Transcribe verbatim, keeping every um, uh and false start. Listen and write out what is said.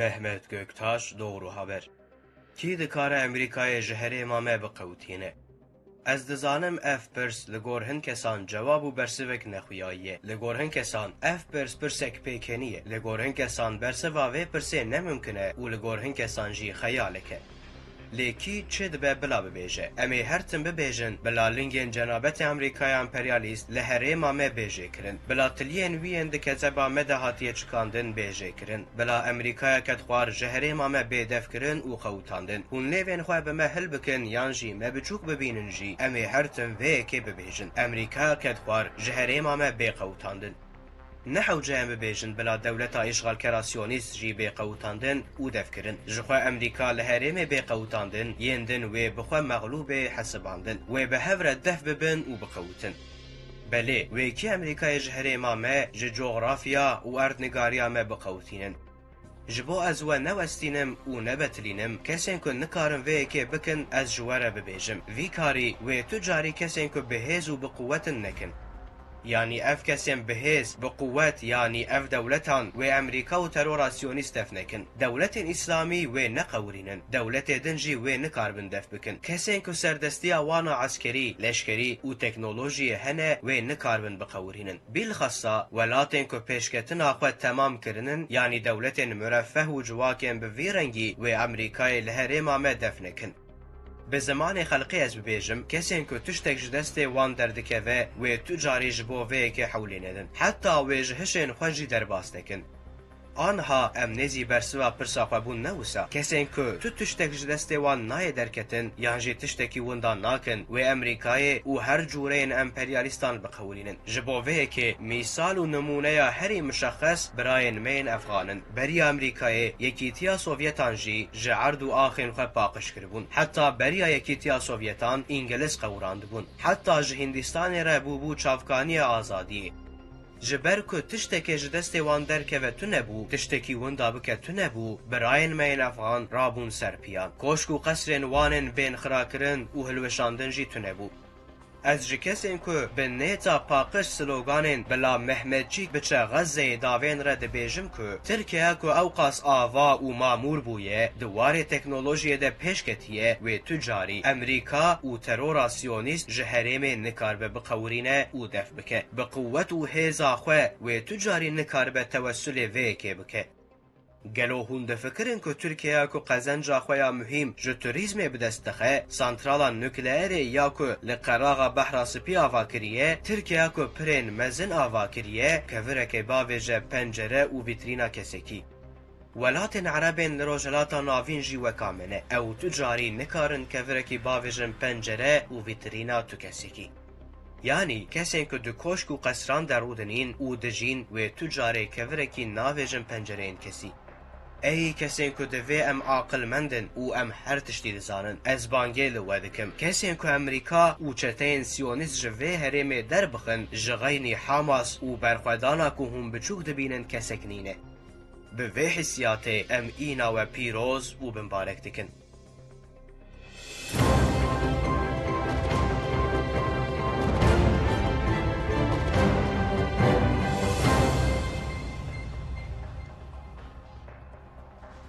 Mehmet Göktaş, Doğru Haber. Kî dikare Amerîkayê ji herêma me biqewitîne? Ez dizanim ev pirs li gor hin kesan cewab û bersivek nexuyayiye. Li gor hin kesan ev pirs pirsek pêkenî ye. Li gor hin kesan bersiva vê pirsê ne mimkin e û li gor hin kesan jî xeyalek e. Lê kî çi dibe bila bibêje? Em ê her tim bibêjin, bila lingên cenabetê Amerîkaya emperyalîst li herêma me bê jêkirin. Bila tiliyên wî yên di kezeba me de hatiye çikandin bê jêkirin. Bila Amerîkaya kedxwar ji herêma me bê defkirin û qewitandin. Hûn lêvên xwe bi me hilbikin yan jî me biçûk bibînin jî, em ê her tim vê yekê bibêjin. Amerîkaya kedxwar ji herêma me bê qewitandin. Ne hewce em bibêjin bila dewleta îşxalkera siyonîst jî bê qewitandin û defkirin. Ji xwe Amerîka li herêmê bê qewitandin, yên din wê bi xwe mexlûbê hesibandin. Wê bi hev re def bibin û biqewitin. Belê, wê kî Amerîkayê ji herêma me, ji cografya û erdnigariya me biqewitînin? Ji bo ez we newestînim û nebetilînim, kesên ku nikarin vê yekê bikin, ez ji we re bibêjim. Vî karî wê tu carî kesên ku bi hêz û bi quwet in nekin. Yanî ev kesên bi hêz, bi quwet, yanî ev dewletan wê Amerîka û terora siyonîst def nekin. Dewletên îslamî wê neqewirînin. Dewletê din jî wê nikaribin def bikin. Kesên ku serdestiya wan a eskerî, leşkerî û teknolojiyê hene wê nikaribin biqewirînin. Bîlxasa welatên ku pêşketina xwe temam kirinin, yanî dewletên mureffeh û civakên bi vî rengî wê Amerîkayê li herêma me def nekin. Bi zimanê xelqê ez bibêjim, kesên ku tiştek ji destê wan derdikeve, wê tu carî ji bo vê yekê hewlê nedin. Heta wê ji hişên xwe jî derbas nekin. Anha em nêzî bersiva pirsa xwe bûn ne wisa. Kesên ku tu tiştek ji destê wan nayê derketin, yan jî tiştekî winda nakin, wê Amerîkayê û her cûreyên emperyalîstan biqewirînin. Ji bo vê yekê mîsal û nimûneya herî mişexes birayên me yên Efxan in. Beriya Amerîkayê Yekîtiya Sovyetan jî ji erd û axên xwe paqij kiribûn. Heta beriya Yekîtiya Sovyetan Îngiliz qewirandibûn. Heta ji Hîndistanê re bûbû çavkaniya azadiyê. Ji ber ku tiştekê ji destê wan derkeve tune bû, tiştekî winda bike tune bû, birayên me yên Efxan rabûn ser piyan. Koşk û qesrên wan ên bên xirakirin û hilweşandin jî tune bû. Ez ji kesên ku bi nêta paqij sloganên "Bila Mehmetçîk biçe Xezzeyê" davên re dibêjim ku Tirkiyeya ku ewqas ava û mamûr bûye, di warê teknolojiyê de pêş ketiye, wê tu carî Amerîka û terora siyonîst ji herêmê nikaribe biqewirîne û def bike. Bi quwet û hêza xwe wê tu carî nikaribe tewessulê vê yekê bike. Gelo hûn difikirin ku Tirkiyeya ku qezenca xwe ya muhîm ji turîzmê bi dest dixe, santrala nukleerê ya ku li qeraxa Behra Spî ava kiriye, Tirkiyeya ku pirên mezin ava kiriye, kevireke bavêje pencere û vîtrîna kesekî? Welatên erebên li Rojhilata Navîn jî weka me ne. Ew tu carî nikarin kevirekî bavêjin pencere û vîtrîna tu kesekî. Yanî kesên ku di koşk û qesran de rûdinîn û dijîn, wê tu carê kevirekî navêjin pencereyên kesî. Ey kesên ku divê em aqilmend in û em her tiştî dizanin, ez bangê li we dikim. Kesên ku Amerîka û çeteyên siyonîst ji vê herêmê derbixin, ji xeynî Hamas û berxwedana ku hûn biçûk dibînin kesek nîne. Bi vê hissiyatê em îna we pîroz û bimbarek dikin.